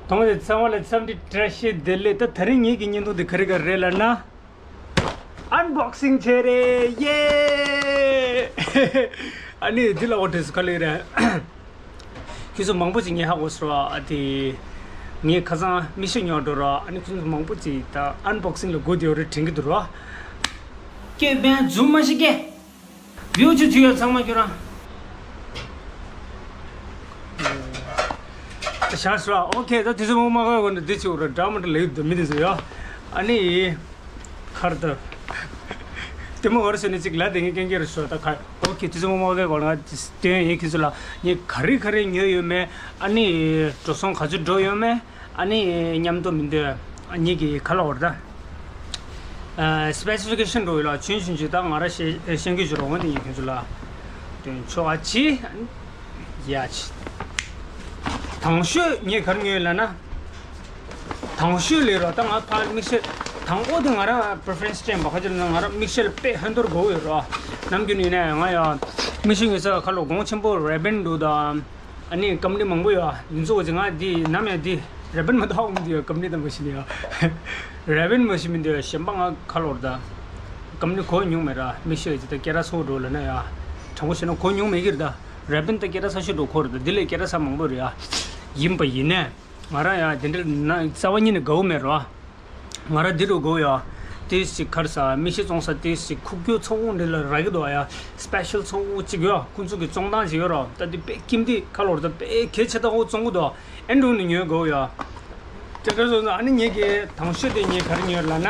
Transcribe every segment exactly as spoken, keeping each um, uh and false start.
གདོང་དེ་ཚང་མ་ལ་འཚམས་འདྲི་བཀྲ་ཤིས་བདེ་ལེགས། ད་དེ་རིང་ངེད་ཀྱི་བརྙན་ཐུང་དེ་ག་རེ་ག་རེ་རེད་ལབ་ན། ཨན་བོག་སིང་བྱས་རེད། ཡེ། ཨ་ནི་འདི་ལ་འོ་དེ་སུ་ག་ལེ་རེད། ཁྱེད་ཚོ་མང་པོ་ཅིག་ངས་ཧ་གོ་སོང་ར། ཨ་དེ་ངས་ཁ་སང་མིག་ཤེལ་ཉོ་འགྲོ་ར། ཨ་ནི་ཁྱེད་ཚོ་མང་པོ་ཅིག་ད་ཨན་བོག་སིང་ལ་སྒུག་བསྡད་ཡོད་རེད་དྲན་གྱི་འདུག་ར། སྐད་འབེན་རྫུན་མ་ཞིག་སྐད། བིའུ་ཆུ་ཆུ་ཡོད་ཚང་མ་ཁྱོད་རང་། བཞག་སོ། ཨོ་ཁེ། ད་དུས་ཚོད་མང་པོ་མ་འགོར་གོང་དུ་འདི་ཆུ་ར་འདྲ་མི་འདྲ་ལེགས་འདུག་མི་དེ་ཚོ་ཡོད། ཨ་ནི་ཁར་ད་དེ་མོ་བར་སོ་ནི་ཅིག་ལ་དེ་ངས་སྐད་སྐྱེར་སོ་ད་ཁ། ཨོ་ཁེ། དུས་ཚོད་མང་པོ་མ་འགོར་གོང་ང་དེ་སྟོན་ཡིན། ཁྱེད་ཚོ་ལ་ངས་ག་རེ་ག་རེ་ཉོས་ཡོད་མེད། ཨ་ནི་འགྲོ་སོང་ག་ཚོད་འགྲོ་ཡོད་མེད། ཨ་ནི་མཉམ་དུ་མི་འདོད་ཉིད་ཀྱི་ཁ་ལ་བར་ད། ཨ་སི་པེ་སི་ཕི་ཀེ་ཤན་འགྲོ་ཡོད་ལ། ཆུན་ཆུན་ཆུ་ད་ང་ར་ཤེས་ཤེས་རྒྱུ་ཞུ་རོགས་འོང་དེ་ཡིན། ཁྱོད་ཚོ་ལ་དོན་ཆོག་ཨ་ཅི་ཡ་ཅི། དང་ཤོས་ངས་གར་ཉོས་ལ་ན། དང་ཤོས་ལས་རོ། ད་ང་ཕར་མིག་ཤེལ་དང་པོ་དེ་ང་ར་པི་རི་ཕེ་རེན་སི་ཅན་པ་ཁ་ཅིག་ལ་ན་ང་ར་མིག་ཤེལ་དཔེ་ཧན་ཐོར་དགོས་ཡོད་རོ། ནམ་རྒྱུན་ཡིན་ན་ང་ཡང་མིག་ཤེལ་ཉོས་ས་ཁ་ལོ་གོང་ཆེན་པོ་རེ་བན་འདུག་དང་། ཨ་ནི་ཀམ་ནི་མང་པོ་ཡོད། འདི་ཚོ་གི་ང་འདི་ནམ་ཡང་འདི་རེ་བན་མ་གཏོགས་མི་འདུག་ཡ། ཀམ་ནི་དང་མ་ཤི་ནི་ཡ། རེ་བན་མ་ཤི་མི་འདུག་ཡ། གཞན་པ་ང་ཁ་ལོར་ད་ཀམ་ནི་གོ་མྱོང་མེད་ར། མི་ཤི་ཡ་ཅི་ད་སྐད་ར་སོ་འགྲོ་ལ་ན་ཡ། དྲང་པོ་བཤད་ན་གོ་མྱོང་མེད་གི་ར་ད། རེ་བན་ད་སྐད་ར་ས་ཤོད་འགྲོ་ཁོ་ར་ད། འདི་ལས་སྐད་ར་ས་མང་པོ་རེད་ཡ། ཡིན་པ་ཡིན་ནས་ང་རང་ཡ་དེ་འདྲ་ན་རྩ་བ་ཉིད་ནས་དགའ་བོ་མེད་ར། ང་ར་འདི་རུ་དགོས་ཡ། ཏིས་ཅིག་ཁར་ས་མིག་ཤེལ་བཙོང་ས་ཏིས་ཅིག་ཁུག་ཀྱོག་ཚོགས་འདི་ལ་རག་གི་འདུག་ཡ། སི་པེ་ཤལ་ཚོགས་ཅིག་ཡ། ཁོང་ཚོ་གི་བཙོང་སྟངས་ཅིག་ཡོད་ར། ད་འདི་དཔེ་ཀིམ་དི་ཁ་ལོར་ད་དཔེ་གལ་ཆེ་ད་ཧོ་བཙོང་གི་འདུག་ཨེ་འགྲོ་ནི་ཉོས་དགོས་ཡ། དེ་འདྲ་སོང་ཙང་ཨ་ནི་ངེད་ཀྱི་དང་ཤོས་དེ་ངས་ག་རེ་ཉོས་ལབ་ན།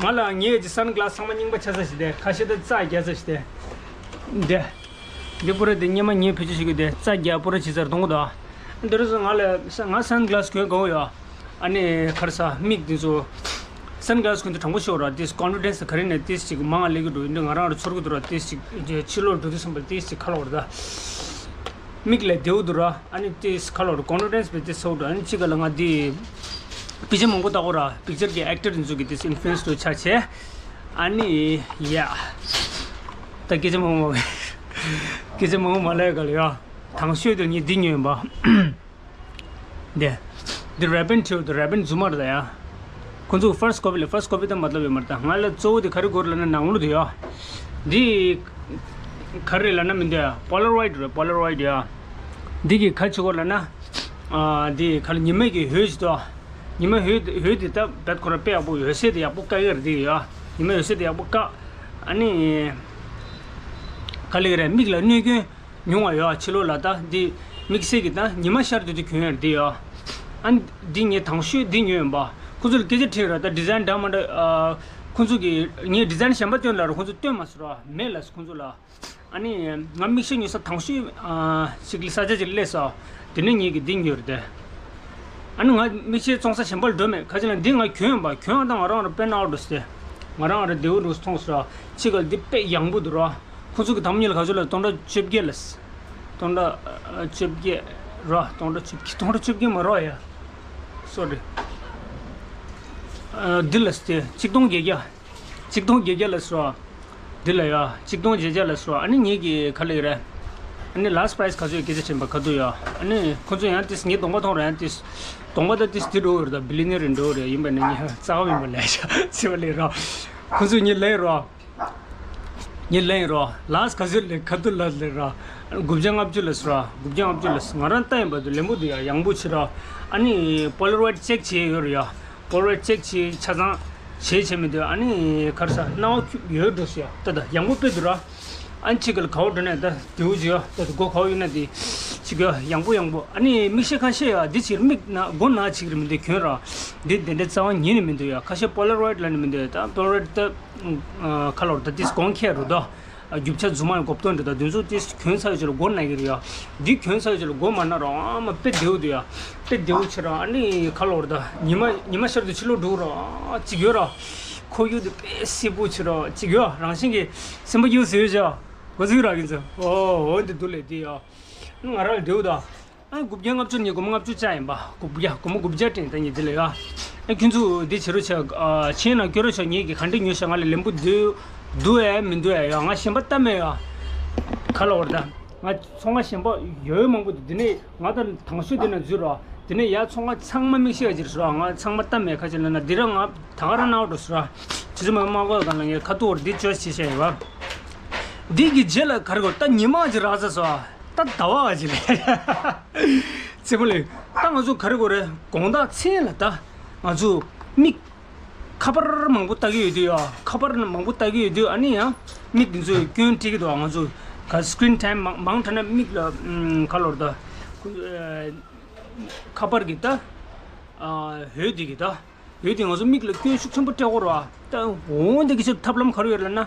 ང་ལ་ངས་ཀྱི་སན་གི་ལ་སི་ཚང་མ་རྙིང་པ་ཆགས་ས་ཞིག་དེ་ཁ་ཤས་ད་རྩ་རྒྱག་ས་ཞིག་དེ། འདི། འདི་པུ་ར་དེ་སྙེ་མ་ཉེ་བེད་སྤྱོད་བྱེད་ཀྱི་དེ་རྩ་རྒྱག་པུ་ར་ཇི་ཙར་གཏོང་གི་འདུག་འདི་རུ་སོང་ང་ལ་ང་སན་གི་ལ་སི་གོན་དགོས་ཡོད། ཨ་ནི་ཁར་ས་མིག་འདི་ཚོ་སན་གི་ལ་སི་གོན་དུས་དྲང་པོ་ཤོར་ར། ཏིས་ཀོན་ཕི་ཌེན་སི་ག་རེ་ནས་ཏིས་ཅིག་མང་ང་ལེགས་ཀྱི་འགྲོ་ཡིན་དུས་ང་རང་རུ་ཚོར་གི་འདུག་ར། ཏིས་ཅིག་ཕྱི་ལོགས་འགྲོ་དུས་སམ་པ་ཏིས་ཅིག་ཁ་ལོ་བར་ད་མིག་ལས་བདེའུ་འདུག་ར། ཨ་ནི་ཏིས་ཁ་ལོ་བར་ཀོན་ཕི་ཌེན་སི་བེ་ཏིས་སོ་འགྲོ། ཨ་ནི་ཅིག་ག་ལ་ང་འདི་པི་ཅར་མང་པོ་ལྟ་གོ་ར། པིག་ཅར་གྱི་ཨེག་ཊར་འདི་ཚོ་གི་ཏིས་ཨིན་ཕུ་ལུ་ཨེན་སི་འགྲོ་ཆ་ཆེ། ཨ་ནི་ཡ་ད་སྐད་ཆ་མང་པོ་སྐད་ཆ་མང་པོ་མ་ལས་ག་ལ་ཡ། དང་ཤོས་དེ་ངས་འདི་ཉོས་ཡིན་པ། འདི། འདི་རེ་བན་ཁྲིའུ་འདི་རེ་བན་རྫུན་མ་རེད་ད་ཡ། ཁོ་ཚོ་ཕར་སི་ཀོ་པི་ལ་ཕར་སི་ཀོ་པི་དང་མ་ལབ་ཡོད་མ་རེད་ད། ང་ལ་གཙོ་བོ་དེ་ག་རེ་དགོས་རེད་ལབ་ན་ནང་ལོགས་དེ་ཡ། འདི། ག་རེ་ལབ་ན་མི་འདུག་ཡ། པོ་ལ་རོ་ཡིད་རེད། པོ་ལ་རོ་ཡིད་ཡ། འདི་གི་ག་ཆི་དགོས་ལབ་ན། ཨ། འདི་ག་ལ་ཉི་མ་གི་འོད་ཅིག་ད། ཉི་མ་འོད་འོད་དེ་ད་བད་ཁོ་ར་དཔེ་ཡག་པོ་འོད་ཟེར་དེ་ཡག་པོ་བཀག་ཡོད་རེད་དེ་ཡ། ཉི་མ་འོད་ཟེར་དེ་ཡག་པོ་བཀག་ཨ་ནི། ག་ལེ་ག་རེ་མིག་ལ་གནོད་སྐྱོན། ཉུང་བ་ཡོད། ཕྱི་ལོགས་ལ་ད་འདི་དམིགས་བསལ་གྱི་ད་ཉི་མ་ཤར་དུས་དེ་གྱོན་ཡོད་འདི་ཡོད། ཨ་འདི་ངས་དང་ཤོས་འདི་ཉོས་ཡིན་པ། ཁོ་ཚོ་ལ་སྐད་ཆ་དྲིས་ར། ད་ཌི་ཛའིན་འདྲ་མ་འདྲ། ཨ། ཁོ་ཚོ་གི་ངས་ཌི་ཛའིན་གཞན་པ་སྟོན་ལ་ར་ཁོ་ཚོ་སྟོན་མ་སོང་ར། མེད་ལ་ཁོ་ཚོ་ལ། ཨ་ནི་ང་མིག་ཤེལ་ཉོ་ས་དང་ཤོས་ཨ་ཞིག་ལ་ས་ཆ་ཅིག་སླེབས་སོང་། དེ་ནས་ངས་ཀྱི་འདི་ཉོས་རེད་དེ། ཨ་ནི་ང་མིག་ཤེལ་བཙོང་ས་གཞན་པ་ལ་འགྲོ་མེད། ཁ་ཅིག་ལ་འདི་ང་གྱོན་ཡིན་པ། གྱོན་ཡང་ད་ང་རང་ར་དཔེ་ནག་འགྲོ་སྟེ། ང་རང་ར་བདེ་བོ་འགྲོ་མཐོང་སོང་ར། ཕྱི་ག་ལ་འདི་དཔེ་ཡག་པོ་འདུག་ར། ཁོ་ཚོ་གི་དམ་ཉིད་ལ་ག་ཚོད་ལ་སྟོང་ཕྲག་བཅོ་བརྒྱད་ལ། སྟོང་ཕྲག་ཨ་བཅོ་བརྒྱད་ར། སྟོང་ཕྲག་བཅོ་བརྒྱད། སྟོང་ཕྲག་བཅོ་བརྒྱད་མ་རག་ཡ། སོ་རི། ཨ་འདི་ལ་སྟེ་ཆིག་སྟོང་བརྒྱད་བརྒྱ། ཆིག་སྟོང་བརྒྱད་བརྒྱ་ལ་སོ། འདི་ལ་ཡ་ཆིག་སྟོང་བརྒྱད་བརྒྱ་ལ་སོ། ཨ་ནི་ངེད་ཀྱི་ག་ལེ་རེད། ཨ་ནི་ལཱ་སི་པ་རའི་སི་ག་ཚོད་སྐད་ཆ་དྲན་པ་ག་དུ་ཡ། ཨ་ནི་ཁོ་ཚོ་ཡང་ཏིས་ངའི་གདོང་པ་མཐོང་ར་ཡང་ཏིས། གདོང་པ་ད་ཏིས་དེ་འགྲོ་ར། ད་བི་ལི་ནེ་རི་འགྲོ་རེད། ཡིན་པ་ནི་ངས་རྩ་བ་མིན་པ་ལས་ཤ་ཚེ་བ་ལས་ར། ཁོ་ཚོ་ངའི་ལས་ར། ངའི་ལན་རོ། ལགས་ག་ཚོད་ལས་ག་དུ་ལ་ལས་ར། དགུ་བརྒྱ་ལྔ་བཅུ་ལ་སུ་ར། དགུ་བརྒྱ་ལྔ་བཅུ་ལ་སུ། ང་རང་ལྟ་ཡིན་པ་དུ་ལེན་པོ་དུ་ཡ་ཡང་པོ་ཆེ་ར། ཨ་ནི་པོ་ལ་རོ་ཡིད་ཅེག་བྱས་ཡོད་ར་ཡ། པོ་ལ་རོ་ཡིད་ཅེག་བྱས་ཆ་ཚང་བྱས་བྱས་མི་འདུག་ཨ་ནི་ག་རེ་ཟ་སྣང་བ་ཁྱུག་ཡོད་འགྲོ་སུ་ཡ། ད་ད་ཡང་པོ་དཔེ་འདུག་ར། ཨ་ནི་ཅིག་ག་ལ་ག་བ་འགྲོ་ནས་ད་དེའུ་ཅིག་ཡ། ད་ད་སྒོ་ག་བ་ཡོད་ན་དེ་ཅིག་ཡ། ཡང་པོ་ཡང་པོ། ཨ་ནི་མིག་ཤེལ་ཁ་ཤས་ཡ་འདི་ཅིག་མིག་ན་སྒོ་ན་ཅིག་རེད་མི་འདུག་གྱོན་ར། འདི་དེ་འདྲ་རྩ་བ་ཉིད་ནས་མི་འདུག་ཡ། ཁ་ཤས་པོ་ལ་རོ་ཡིད་ལ་ནི་མི་འདུག་ཡ། ད་པོ་ལ་རོ་ཡིད་ད། ཁ་ལོར་ད་ཏིས་གོང་ཁྱེད་རུ་ད། རྒྱུ་ཆ་རྫུན་མ་ཡང་གོ་བཏོན་འདྲ་ད་དུས་ཚོད་ཏིས་གྱོན་ཚར་ཡོད་ཅེས་ལ་སྒོ་ན་གི་རེད་ཡ། འདི་གྱོན་ཚར་ཡོད་ཅེས་ལ་སྒོ་མ་ན་རང་མ་དཔེ་བདེའུ་འདུག་ཡ། དཔེ་བདེའུ་ཆེ་ར། ཨ་ནི་ཁ་ལོར་ད་ཉི་མ་ཉི་མ་ཤར་དུས་ཕྱི་ལོགས་འགྲོ་ར་ཅིག་ཡོད་ར། ཁོར་ཡུག་དེ་དཔེ་སྲིད་པོ་ཆེ་ར་ཅིག་ཡོད། རང་བཞིན་གྱི་སེམས་པ་གཡུག་ཟེར་ཡོད་ཅེས་གོ་ཚིག་ར་གིན་ཚོ། ཨོ་འོ་འདི་འདུག་ལས་འདི་ཡ། ང་རང་ལ་བདེའུ་ད། ཨ་དགུ་བརྒྱ་ལྔ་བཅུ་ནས་སྒོར་མོ་ལྔ་བཅུ་བཅག་ཡིན་པ། དགུ་བརྒྱ་སྒོར་མོ་དགུ་བརྒྱ་སྤྲད་ད་ཉིད་དེ་ལ་ཡ། ཨ་ཁྱོད་ཚོ་འདི་བྱེད་རོགས་བྱ། ཨ་ཕྱིན་ན་སྐྱོར་རོགས་བྱ། ངེད་ཀྱིས་ག་འདྲ་ཉོས་ཤག་ང་ལ་ལེན་པོ་འདུག་འདུག་ཨེ་མི་འདུག་ཨེ་ཡ། ང་གཞན་པ་ལྟ་མེད་ཡ། ག་ལ་བར་ད། ང་ཚོང་ཁང་གཞན་པ་ཡོད་མང་པོ་འདུག་འདི་ནས་ང་ད་དང་ཤོས་འདི་ན་འཛུལ་རོགས། དེ་ནས་ཡར་ཚོང་ཁང་ཚང་མ་མིག་ཤེལ་གྱི་རེད་ཟེར་བ། ང་ཚང་མ་ལྟ་མེད། ཁ་ཅིག་ལབ་ན་འདི་རང་ང་ད་ག་རང་ནང་འགྲོ་ཟེར་བ། ཇི་ཙམ་མ་མ་གོ་གང་ལ་ངས་ཁ་ཐུག་བར་འདི་ཅོས་བྱེད་བཤད་ཡོད་བ། འདི་གི་རྗེས་ལ་ག་རེ་དགོས། ད་ཉི་མ་གཅིག་རག་ས་སོ། ད་ཟླ་བ་གཅིག་ལས། ཙེ་མོ་ལེ། ད་ང་ཚོ་ག་རེ་དགོས་རེད། དགོང་དག་མཚན་ལ་ད་ང་ཚོ་མིག་ཁ་པར་མང་པོ་ལྟ་གི་ཡོད་དུས་ཡ། ཁ་པར་མང་པོ་ལྟ་གི་ཡོད་དུས། ཨ་ནི་ཡང་མིག་འདི་ཚོས་སྐྱོན་སྤྲད་ཀྱི་འདུག་ང་ཚོ་ག་སི་ཀི་རིན་ཊའིམ་མང་མང་དྲགས་ན་མིག་ལ་ཨམ་ག་ལོར་ད་ཁ་པར་གྱི་ད་ཨ་འོད་འདི་གི་ད་འོད་འདི་ང་ཚོ་མིག་ལ་སྐྱོན་ཤུགས་ཆེན་པོ་སྤྲད་ཀྱི་ཡོད་རེད་བ། ད་འོ་འདི་གི་ཆེད་ཐབས་ལམ་ག་རེ་ཡོད་ལབ་ན་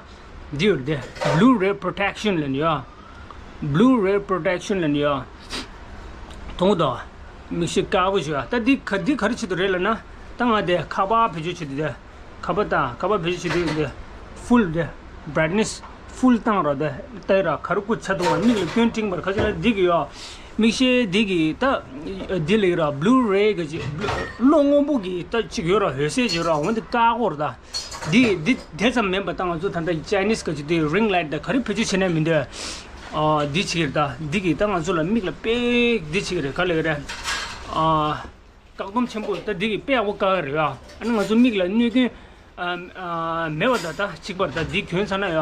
འདི་ཡོད་རེད་དེ། Blu-ray protection ལབ་ནི་ཡོད། Blu-ray protection ལབ་ནི་ཡོད། མཐོང་གི་འདུག་མིག་ཤེལ་དཀར་པོ་ཞིག་ཡོད། ད་འདི་ག་འདི་ག་རེ་ཆེད་དུ་རེད་ལབ་ན། ད་ང་དེ་ཁ་པར་བེད་སྤྱོད་བྱེད་དུས་དེ། ཁ་པར་དང་ཁ་པར་བེད་སྤྱོད་བྱེད་དུས་དེ། ཕུལ་དེ། བྷ་རའིཊ་ནེ་སི་ཕུལ་བཏང་རོགས་དེ། ལྟ་ཡི་ར་ག་རེ་སྐུ་ཆ་ཐུང་བ་མིག་ལ་སྐྱོན་སྤྲད་པར་ཁ་ཅིག་ལ་འདི་གི་ཡོད། མིག་ཤེལ་འདི་གི་ད་འདི་ལ་ཡོད་ར། Blu-ray གི་ཅིག་གློག་སྔོན་པོ་གི་ད་ཅིག་ཡོད་ར། འོད་ཟེར་ཅིག་ཡོད་ར། འོ་འདི་དཀར་པོ་རེད་ད། འདི་འདི་དེ་ཙམ་མིན་པ་ད་ང་ཚོ་ད་ལྟ་ཅའི་ནིས་གི་ཅིག་འདི་རིང་ལའིཊ་དང་ག་རེ་བེད་སྤྱོད་བྱེད་ནས་མི་འདོད། ཨ་འདི་ཅིག་རེད་ད། འདི་གི་ད་ང་ཚོ་ལ་མིག་ལ་དཔེ་འདི་ཅིག་རེད། ག་ལབ་རེད། ཨ་བཀག་སྡོམ་ཆེན་པོ་ད་འདི་གི་དཔེ་ཡག་པོ་བཀག་རེད་ཡ། ཨ་ནི་ང་ཚོ་མིག་ལ་གནོད་སྐྱོན་ཨ་ཨ་མེད་པ་ད་ད་ཅིག་པར་ད་འདི་གྱོན་ཚར་ན་ཡ།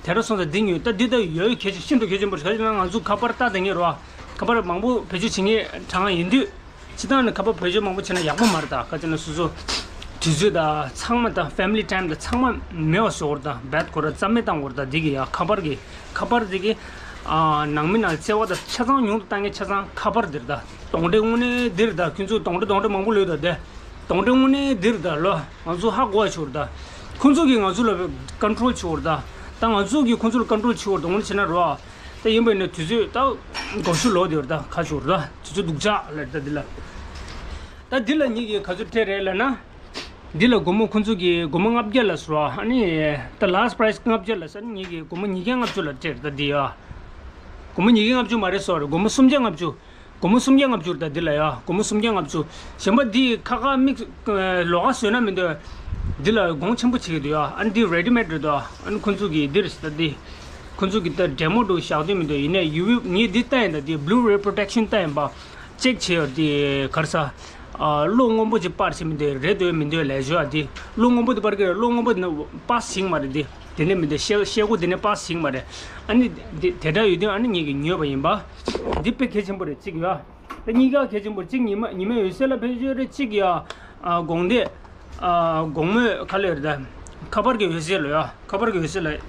དེ་འདྲ་སོང་ཙང་འདི་ཉོས། ད་འདི་ད་ཡོད་གལ་ཆེ་ཤིན་ཏུ་གལ་ཆེན་པོ་རེད། ག་ཅི་ན་ང་ཚོ་ཁ་པར་ལྟ་དང་ཉེ་རོ། ཁ་པར་མང་པོ་བེད་སྤྱོད་བྱེད་མཁན་གྲངས་ཡིན་དུས། སྤྱིར་བཏང་ནས་ཁ་པར་བེད་སྤྱོད་མང་པོ་བྱས་ན་ཡག་པོ་མ་རེད་ད། ག་ཅི་ན་སོ་སོ་དུས་ཚོད་དང་ཚང་མ་དང་ཕེ་མི་ལི་ཊའིམ་དང་ཚང་མ་མེད་པ་བཟོ་བར་དང་བེད་ཁོ་ར་རྩ་མེད་བཏང་བར་དང་འདི་གི་ཡ། ཁ་པར་གི་ཁ་པར་འདི་གི་ཨ་ནང་མི་ནང་བརྩེ་བ་དང་ཆ་ཚང་ཉུང་དུ་བཏང་མཁན་ཆ་ཚང་ཁ་པར་འདིར་ད། གདོན་འདྲེ་དངོས་གནས་འདིར་ད། ཁྱོད་ཚོ་གདོན་འདྲེ་གདོན་འདྲེ་མང་པོ་ལོས་ད་དེ། གདོན་འདྲེ་དངོས་གནས་འདིར་ད་ལོ། ང་ཚོ་ཧ་གོ་བ་ཆོར་ད། ཁོང་ཚོ་གིས་ང་ཚོ་ལ་ཀོན་ཊོལ་བྱེད་བར་ད། ད་ང་ཚོ་གིས་ཁོང་ཚོ་ལ་ཀོན་ཊོལ་བྱེད་བར་དོ་དངོས་གནས་བྱས་ན་རོ། ད་ཡིན་པ་ཡིན་ན་དུས་ཚོད་ད་དགོང་ཞུ་ལོག་དེ་བར་ད་ཁ་ཆོར་ད། དུས་ཚོད་སྡུག་ཅག་ལ་ད་འདི་ལ། ད་འདི་ལ་ཉིད་ཀྱིས་ག་ཚོད་སྤྲད་རེད་ལབ་ན། འདི་ལ་སྒོར་མོ་ཁོང་ཚོ་གིས་སྒོར་མོ་ལྔ་བརྒྱ་ལ་ཟེར་བ། ཨ་ནི་ད་ལཱ་སི་ཊི་པ་རའི་སི་ལྔ་བརྒྱ་ལ་ཟེར། ཨ་ནི་ངེད་ཀྱིས་སྒོར་མོ་ཉིས་བརྒྱ་ལྔ་བཅུ་ལ་སྤྲད་ད་འདི་ཡ། སྒོར་མོ་ཉིས་བརྒྱ་ལྔ་བཅུ་མ་རེད་སོ་རེད། སྒོར་མོ་སུམ་བརྒྱ་ལྔ་བཅུ། སྒོར་མོ་སུམ་བརྒྱ་ལྔ་བཅུ་རེད་ད་འདི་ལ་ཡ། སྒོར་མོ་སུམ་བརྒྱ་ལྔ་བཅུ། གཞན་པ་འདི་ཁ་ཁ་མིག་ལོགས་ཀ་བཟོས་ན་མི་འདོད། འདི་ལ་གོང་ཆེན་པོ་བྱེད་ཀྱི་འདུག་ཡ། ཨ་ནི་འདི་རེ་ཌི་མེཌ་རེད་དོ། ཨ་ནི་ཁོང་ཚོ་གིས་འདི་རེད་ཟེར་ད་འདི། ཁོང་ཚོ་གིས་ད་ཌེ་མོ་འདྲ་བཞག་དུས་མི་འདོད། ཡིན་ནའི་ཡུ་ཝི་ངས་འདི་ལྟ་ཡིན་ད། འདི་བྷ་ལུ་རེ་པོ་རོ་ཊེག་ཤན་ལྟ་ཡིན་པ། ཅེག་བྱས་ཡོད་དེ་གར་ས། ཨ་གློག་སྔོན་པོ་ཅིག་སྤར་བྱེད་མི་འདོད། རེད་འདོད་མི་འདོད་ལས་བྱོས་ཨ་དེ། གློག་སྔོན་པོ་དེ་སྤར་གི་རེད། གློག་སྔོན་པོ་དེ་ནི་པཱ་སི་བྱེད་མ་རེད་དེ། དེ་ནས་མི་འདོད། ཤེལ་ཤེལ་སྒོ་དེ་ནས་པཱ་སི་བྱེད་མ་རེད། ཨ་ནི་དེ་དེ་འདྲ་ཡོད་དུས་ཨ་ནི་ངེད་ཀྱིས་ཉོས་པ་ཡིན་པ། འདི་དཔེ་གལ་ཆེན་པོ་རེད་གཅིག་ཡ། ད་གཉིས་ཀ་གལ་ཆེན་པོ་རེད། གཅིག་ཉི་མ་ཉི་མའི་འོད་གསལ་ལ་བེད་སྤྱོད་རེད། གཅིག་ཡ་ཨ་དགོང་དེ། ཨ་དགོང་མོའི་ཁ་ལས་རེད་ད། ཁ་པར་གྱི་འོད་གསལ་ལ་ཡ། ཁ་པར་གྱི་འོད་གསལ་ལ་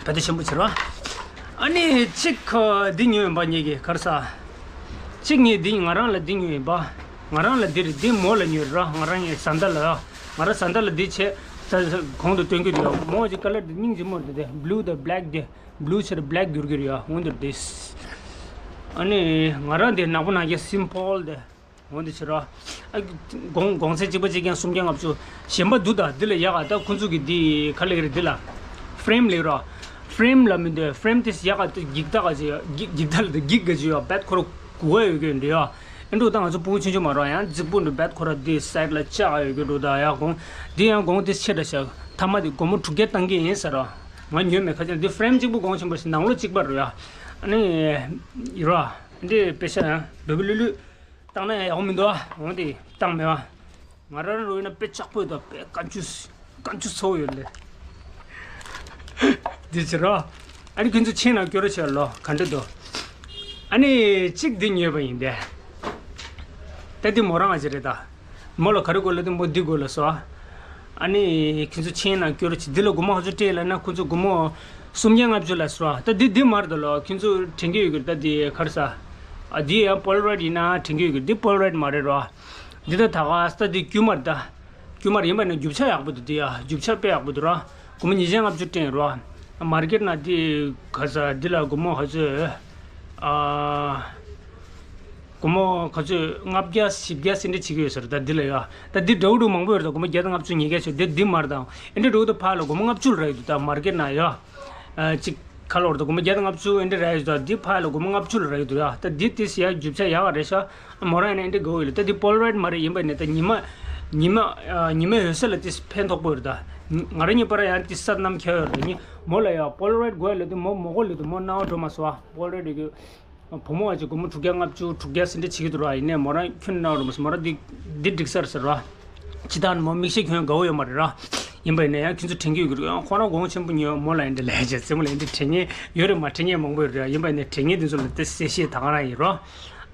བེད་ཆེན་པོ་ཆེ་ར། ཨ་ནི་གཅིག་ཁ་འདི་ཉོས་ཡིན་པ་ངེད་ཀྱིས་གར་ས། གཅིག་ངས་འདི་ང་རང་ལ་འདི་ཉོས་ཡིན་པ། ང་རང་ལ་འདི་རེད། འདི་མོ་ལ་ཉོས་ར། ང་རང་ངའི་བཟའ་ཟླ་ལ་ཡ། ང་རང་བཟའ་ཟླ་ལ་འདི་བྱས། ད་གོང་དུ་སྟོན་གྱི་འདུག་ཡ། མོ་གི་ཁ་ལར་འདི་སྙིང་རྗེ་མོ་རེད་དེ། བྷ་ལུ་དང་བྷེ་ལེག་འདི། བྷ་ལུ་ཕྱིར་བྷེ་ལེག་འགྱུར་གྱི་རེད་ཡ། འོ་འདིར་འདི། ཨ་ནི་ང་རང་འདི་ནག་པོ་ནག་རྐྱང་སིམ་པལ་དེ། འོ་འདི་ཕྱིར་ར། ཨ་གོང་གོང་ཚད་གཅིག་པ་གཅིག་རྐྱང་སུམ་བརྒྱ་ལྔ་བཅུ། གཞན་པ་འདུག་ད། འདི་ལ་ཡག་ག་ད་ཁོང་ཚོ་གི་འདི་ག་ལབ་ཀྱི་རེད། འདི་ལ་ཧྥི་རེམ་ལབ་ར། ཧྥི་རེམ་ལ་མི་འདོད། ཧྥི་རེམ་དེ་ཡག་ག་ད་འགྱིག་ཐག་ག་ཅིག་ཡ། འགྱིག་འགྱིག་ཐག་ལ་ད་འགྱིག་ག་ཅིག་ཡ། བེད་ཁོ་ར་གུག་ག་ཡོད་ཀྱི་འདི་ཡ། ཨེ་འགྲོ་ད་ང་ཚོ་སྤུ་གུ་ཆུང་ཆུང་མ་རེད། ཡང་རྫིག་པོ་འདུག་བེད་ཁོ་ར་འདི་སའིཌ་ལ་བཅག་ཡོད་ཀྱི་འགྲོ་ད་ཡ། གོང་འདི་ཡང་གོང་དེ་ཆེ་དྲགས་ཤག་མཐའ་མ་དེ་སྒོར་མོ་དྲུག་བརྒྱ་བཏང་གི་ཡིན་ཟེར་ར། ང་ཉོས་མེད། ཁ་ཅིག་འདི་ཧྥི་རེམ་གཅིག་པུ་གོང་ཆེན་པོ་ཞིག་ནང་ལོགས་གཅིག་པ་རེད་ཡ། ཨ་ནི་ཡོད་ར། འདི་དཔེ་ཆ་ཡང་ལུས་པོ་ལུས་ལུས་བཏང་ན་ཡང་ཡག་པོ་མི་འདུག་ཨ། འོང་དེ་བཏང་མེད་པ། ང་རང་རུ་ཡིན་ན་དཔེ་ལྕགས་པོ་ཡོད་ད། དཔེ་དཀར་ཆུ་དཀར་ཆུ་ཚོ་ཡོད་ལེ། འདི་ཕྱིར་རོ། ཨ་ནི་ཁྱོད་ཚོ་མཆན་ནང་སྐྱོར་རོགས་བྱས་ལོ། ག་འདྲ་འདུག་ཨ་ནི་གཅིག་འདི་ཉོས་པ་ཡིན་ཏེ། ད་འདི་མོ་རང་ཨ་ཅེ་རེད་ད། མོ་ལ་ག་རེ་དགོས་ལབ་དུས་མོ་འདི་དགོས་ལབ་སོང་། ཨ་ནི་ཁྱོད་ཚོ་མཆན་ནང་སྐྱོར་རོགས་བྱེད། འདི་ལ་སྒོར་མོ་ག་ཚོད་སྤྲད་ལབ་ན་ཁོ་ཚོ་སྒོར་མོ་སུམ་བརྒྱ་ལྔ་བཅུ་ལབ་སོང་། ད་འདི་འདི་མ་རེད་ད་ལོ། ཁྱོད་ཚོ་དྲན་གྱི་ཡོད་ཀྱི་རེད་ད། འདི་ག་རེ་ཟ། ཨ་འདི་ཡང་པོ་ལ་རོ་ཡིཌ་ཡིན་ན་དྲན་གྱི་ཡོད་ཀྱི་རེད། འདི་པོ་ལ་རོ་ཡིཌ་མ་རེད་རོ། འདི་ད་ད་ག་ས་འདི་ཀྱུ་མར་ད། ཀྱུ་མར་ཡིན་པ་ནི་རྒྱུ་ཆ་ཡག་པོ་འདུག་འདི་ཡ། རྒྱུ་ཆ་དཔེ་ཡག་པོ་འདུག་ར། སྒོར་མོ་ཉིས་བརྒྱ་ལྔ་བཅུ་སྤྲད་རོ། མར་ཀེཊ་ནང་འདི་ག་ས་འདི་ལ་སྒོར་མོ་ག་ཚོད། ཨ། སྒོར་མོ་ག་ཚོད་ལྔ་བརྒྱ་བཞི་བརྒྱ་ཟིན་འདྲ་བྱེད་ཀྱི་ཡོད་ཟེར། ད་འདི་ལ་ཡ། ད་འདི་འདྲ་བོ་འདྲ་བོ་མང་པོ་ཡོད་རེད། ད་སྒོར་མོ་བརྒྱ་དང་ལྔ་བཅུ་ཉིས་བརྒྱ་ཆོད་འདི་འདི་མར་དང་། ཨེ་འདྲ་འདྲ་བོ་ད་ཕར་ལ་སྒོར་མོ་ལྔ་བཅུ་ལ་རག་གི་འདུག་ད་མར་ཀེཊ་ནང་ཡ། ཨ་གཅིག་ཁ་ལོར་ད་སྒོར་མོ་བརྒྱ་དང་ལྔ་བཅུ་ཨེ་འདྲ་རག་གི་འདུག་ད་འདི་ཕར་ལ་སྒོར་མོ་ལྔ་བཅུ་ལ་རག་གི་འདུག་ཡ། ད་འདི་ཏིས་ཡ་རྒྱུ་ཆ་ཡག་ག་རེད་ཤག་མོ་རང་ཡིན་ན་ཨེ་འདྲ་དགའ་བོ་ཡོད་ལ། ད་འདི་པོ་ལ་རོ་ཡིཌ་མ་རེད། ཡིན་པ་ནི་ད་ཉི་མ། ཉི་མ་ཨ་ཉི་མའི་འོད་གསལ་ལ་ཏིས་ཕན་ཐོགས་པོ་ཡོད་རེད་ད། ང་རང་གཉིས་བར་ཡང་ཏིས་སད་ནམ་ཁྱེར་ཡོད་རེད་ད། ནི་མོ་ལ་ཡ་པོ་ལ་རོ་ཡིཌ་དགོས་ལབ་དུས་མོ་མོ་དགོས་ལབ་དུས་མོ་སྣང་བ་འགྲོ་མ་སོང་བ། པོ་ལ་རོ་ཡིཌ་གི་ བུ་མོ་བ་ཅིག་སྒོར་མོ་དྲུག་བརྒྱ་ལྔ་བཅུ་དྲུག་བརྒྱ་ཟིན་བྲིས་བྱེད་ཀྱི་འདུག་ར། ཡིན་ནའི་མོ་རང་ཁྱོན་ནས་རུ་མོ་མོ་རང་འདི་འདི་འགྲིག་ས་རེད་ཟེར་ར། ཇི་ལྟར་མོ་མིག་ཤེལ་གྱོན་དགའ་བོ་ཡོད་མ་རེད་ར། ཡིན་པ་ཡིན་ན་ཡང་ཁྱོད་ཚོ་དྲན་གྱི་ཡོད་ཀྱི་རེད། ཡང་ཁོ་རང་དགོངས་ཆེན་པོ་ཉོས། མོ་ལ་ཡིན་འདི་ལས་བྱས་རྩེད་མོ་ལ་ཡིན་འདི་དྲན་མཁན་ཡོད་རེད་མ། དྲན་མཁན་མང་པོ་ཡོད་རེད། ཡིན་པ་ཡིན་ན་དྲན་མཁན་དེ་ཚོ་ལ་དེ་གསལ་བཤད་ད་ག་རང་ཡིན་རོ།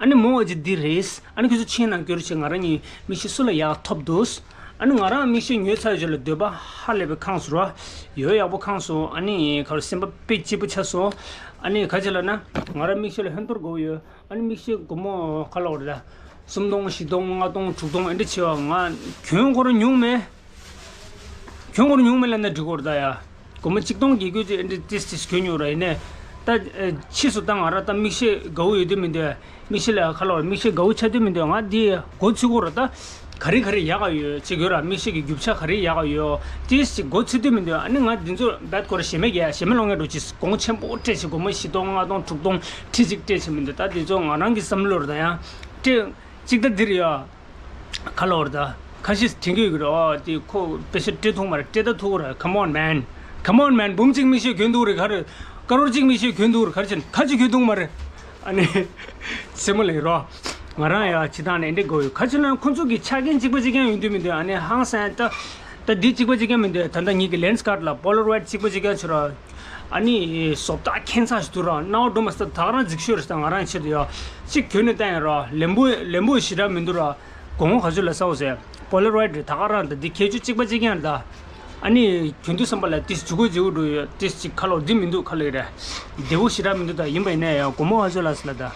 ཨ་ནི་མོ་བ་ཅིག་འདི་རེད། ཨ་ནི་ཁྱོད་ཚོ་ཕྱིན་ན་སྐྱོར་བྱེད། ང་རང་གཉིས་མིག་ཤེལ་སུ་ལ་ཡག་ཐོབ་འདུག་ཨ་ནི་ང་རང་མིག་ཤེལ་ཉོས་ཚར་རྗེས་ལ་འདོད་པ་ཧ་ལས་པའི་ཁེངས་སོང་ར། ཡོད་ཡག་པོ་ཁེངས་སོང་། ཨ་ནི་ཁ་རུ་སེམས་པ་དཔེ་སྐྱིད་པོ་ཆགས་སོང་། ཨ་ནི་ག་ཅི་ལབ་ན་ང་རང་མིག་ཤེལ་ལ་ཧོན་ཐོར་དགའ་བོ་ཡོད། ཨ་ནི་མིག་ཤེལ་སྒོར་མོ་ག་ལབ་དགོས་རེད་ད། སུམ་སྟོང་བཞི་སྟོང་ལྔ་སྟོང་དྲུག་སྟོང་ཨེ་འདྲ་ཆེ་བ་ང་གྱོན་དགོས་ར་མྱོང་མེད། གྱོན་དགོས་ར་མྱོང་མེད་ལབ་ན་འགྲིག་གི་རེད་ད་ཡ། སྒོར་མོ་གཅིག་སྟོང་བརྒྱད་བརྒྱ་ཅིག་ཨེ་འདྲ་ཏིས་ཏིས་གྱོན་མྱོང་ར། ཡིན་ནའི་ད་ཕྱིས་སུ་ད་ང་རང་ད་མིག་ཤེལ་དགའ་བོ་ཡོད་དུས་མི་འདོད། མིག་ཤེལ་ལ་ཁ་ལོ་མིག་ཤེལ་དགའ་བོ་ཆགས་དུས་མི་འདོད། ང་འདི་མགོ་ཚོད་ཀྱི་རེད་ད། ག་རེ་ག་རེ་ཡག་ག་ཡོད་ཅིག་ཡོད་ར། མིག་ཤེལ་གྱི་རྒྱུ་ཆ་ག་རེ་ཡག་ག་ཡོད་ཏིས་ཅིག་མགོ་ཚོད་དུས་མི་འདོད། ཨ་ནི་ང་འདི་ཚོ་རྦད་ཁོ་ར་ཞེ་མེད་རྒྱག་ཞེ་མེད་ལོང་ངེ་འགྲོ་ཅིག་གོང་ཆེན་པོ་སྤྲད་ཅིག་སྒོར་མོ་བཞི་སྟོང་ལྔ་སྟོང་དྲུག་སྟོང་ཁྲི་གཅིག་སྤྲད་ཅིག་མི་འདོད། ད་འདི་ཚོ་ང་རང་གི་བསམ་བློ་རེད་ད། ཡང་སྤྲད་ཅིག་ད་འདིར་ཡ། ག་ལབ་དགོས་རེད་ད། ཁ་ཤས་དྲན་གྱི་ཡོད་ཀྱི་རེད། ཨོ་དེ་ཁོ་པེ་ཤ་སྤྲད་ཐུབ་མ་རེད། སྤྲད་ད་ཐུབ་རེད། Come on man, come on man. འབུམ་གཅིག་མིག་ཤེལ་གྱོན་འདུག་རེད། ག་རེ་ཀ་རོར་གཅིག་མིག་ཤེལ་གྱོན་འདུག་རེད། ག་རེ་བྱས་ནས་ཁ་ཅིག་གྱོན་ཐུབ་མ་རེད། ཨ་ནི་སེམས་མ་ལེགས་རོ། ང་རང་ཡ་ཕྱི་ཐང་ནས་འདི་དགོས་ཡོད། ག་ཅི་ན་ཁོང་ཚོ་གི་ཆ་རྐྱེན་གཅིག་པ་གཅིག་རྐྱང་ཡོང་དུས་མི་འདུག་ཨ་ནི་ཧང་སང་ད་ད་འདི་གཅིག་པ་གཅིག་རྐྱང་མི་འདུག་ད་ལྟ་ངེད་ཀྱི་ལེན་སི་ཀར་ལ་པོ་ལ་རོ་ཡིཌ་གཅིག་པ་གཅིག་རྐྱང་བྱོས་ར། ཨ་ནི་བཟོ་ལྟ་ཁྱད་མཚར་ཞིག་འདུག་ར། སྣང་བ་འགྲོ་མ་སོང་། ད་ག་རང་འཛིགས་ཤོས་རེད་ད། ང་རང་ཆེད་དུ་ཡ་གཅིག་གྱོན་ནས་བསྟན་ཡ་ར། ལེན་པོ་ལེན་པོ་ཞེ་དྲག་མི་འདུག་ར། གོང་ག་ཚོད་ལ་ས་འོ་ཟེར། པོ་ལ་རོ་ཡིཌ་རེད། ད་ག་རང་ད་འདི་ཁྱད་ཆོས་གཅིག་པ་གཅིག་རྐྱང་རེད་ད། ཨ་ནི་གྱོན་དུས་བསམ་པ་ལ་ཏིས་ཇུ་གུ་ཇུ་གུ་འགྲོ་ཡོད། ཏིས་ཅིག་ཁ་ལོ་འདི་མི་འདུག་ཁ་ལོ་རེད། བདེ་པོ་ཞེ་དྲག་མི་འདུག་ད་ཡིན་པ་ཡིན་ན་ཡང་སྒོར་མོ་ག་ཚོད་ལ་ཟེར་ལ་ད།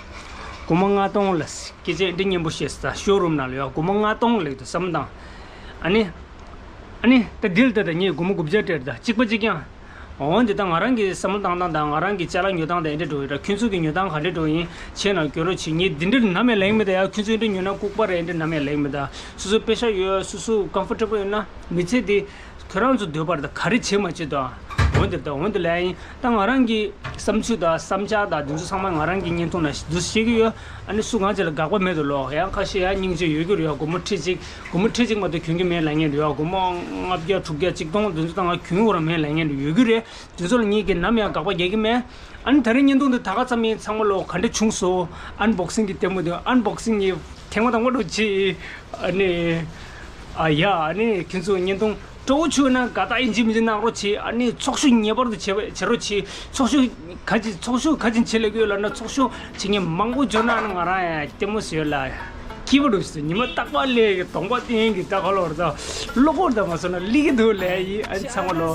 སྒོར་མོ་ལྔ་སྟོང་ལ་སྐད་ཆ་འདི་སྙན་པོ་བཤད་ཟེར་ད། ཤོ་རུམ་ནང་ལ་ཡང་སྒོར་མོ་ལྔ་སྟོང་ལེགས་ད་བསམ་བློ་བཏང་། ཨ་ནི། ཨ་ནི་ད་འདི་ལ་ད་ད་ངས་སྒོར་མོ་དགུ་བརྒྱ་སྤྲད་ད་གཅིག་པ་གཅིག་རྐྱང་། འོན་ཏེ་ད་ང་རང་གི་བསམ་བློ་བཏང་སྟངས་དང་ང་རང་གི་ཅ་ལག་ཉོ་སྟངས་དང་འདི་འདྲ་འགྲོ་ཡོད་ར། ཁྱོད་ཚོ་གི་ཉོ་སྟངས་ག་འདྲ་འགྲོ་ཡིན་བྱས་ན་གྱོན་རོགས་བྱེད། ངས་འདི་འདྲ་ནམ་ཡང་ལེན་མེད་ད་ཡ། ཁྱོད་ཚོ་འདི་འདྲ་ཉོ་ན་ལྐུགས་པ་རེད། འདི་ནམ་ཡང་ལེན་མེད་ད། སོ་སོ་པེ་ཤ་ཡོད། སོ་སོ་ཀམ་ཕོར་ཊེ་བལ་ཡོད་ན་མི་ཚེ་འདི་ཁྱོད་རང་ཚོ་འདོད་པ་རེད་ད། ག་རེ་བྱེད་མ་བྱེད་ད། འོན་ཏེ་ད་འོན་ཏེ་ལེན་ཡིན། ད་ང་རང་གི་བསམ་ཚུལ་དང་བསམ་འཆར་དང་འདི་ཚོ་ཚང་མ་ང་རང་གི་བརྙན་ཐུང་ནང་འདུག་བཤད་ཀྱི་ཡོད། ཨ་ནི་སུ་གང་ཅིག་ལ་དགག་པ་མེད་དུ་ལོ། ཡང་ཁ་ཤས་ཡང་སྙིང་རྗེ་ཡོད་ཀྱི་རེད་ཡ། སྒོར་མོ་ཁྲི་གཅིག་སྒོར་མོ་ཁྲི་གཅིག་མ་གཏོགས་གྱོན་གྱི་མེད་ལབ་མཁན་རེད་ཡ། སྒོར་མོ་ལྔ་བརྒྱ་དྲུག་བརྒྱ་གཅིག་སྟོང་འདི་ཚོ་ད་ང་གྱོན་དགོས་ར་མེད་ལབ་མཁན་རེད་ཡོད་ཀྱི་རེད། འདི་ཚོ་ལ་ངེད་ཀྱིས་ནམ་ཡང་དགག་པ་རྒྱག་གི་མེད། ཨ་ནི་ད་རེས་བརྙན་ཐུང་འདི་ད་ག་ཙམ་ཡིན། ཚང་མ་ལོ་ག་འདྲ་བྱུང་སོང་། ཨན་བོག་སིང་གི་ལྟད་མོ་འདི་ཨན་བོག་སིང་གི་ཐེངས་མ་དང་པོ་འགྲོ་ཆེ། ཨ་ནི། ཨ་ཡ་ཨ་ནི་ཁྱེད་ཚོ་བརྙན་ཐུང་སྤྲོ་བོ་བྱུང་ན་དགའ་རྟགས་ཡིན་གཅིག་མིན་གཅིག་གནང་རོགས་བྱེད། ཨ་ནི་ཚོགས་ཞུགས་ངེས་པར་དུ་བྱེད་པ་བྱེད་རོགས་བྱེད། ཚོགས་ཞུགས་ག་ཅི་ཚོགས་ཞུགས་ག་ཅི་བྱེད་ལས་ཀྱི་ཡོད་ལབ་ན་ཚོགས་ཞུགས་བྱེད་མཁན་མང་པོ་འབྱོར་ན་ཨ་ནི་ང་རང་ཡང་ལྟད་མོ་བཟོས་ལ་སྐྱིད་པོ་འགྲོ་ཞིག་ཉི་མ་རྟག་པར་ལས་ཀྱི་གདོང་པ་སྟེང་གི་ལྟ་ག་ལོར་དང་གློ་བུར་དང་མ་སོང་ན་ལི་གི་འདུག་ལས་ཡིན། ཨ་ནི་ཚང་མ་ལོ་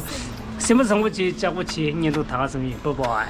སེམས་པ་བཟང་པོ་བྱེད། ལྕགས་པོ་བྱེད། བརྙན་ཐུང་ད་ག་ཙམ་ཡིན། Bye bye.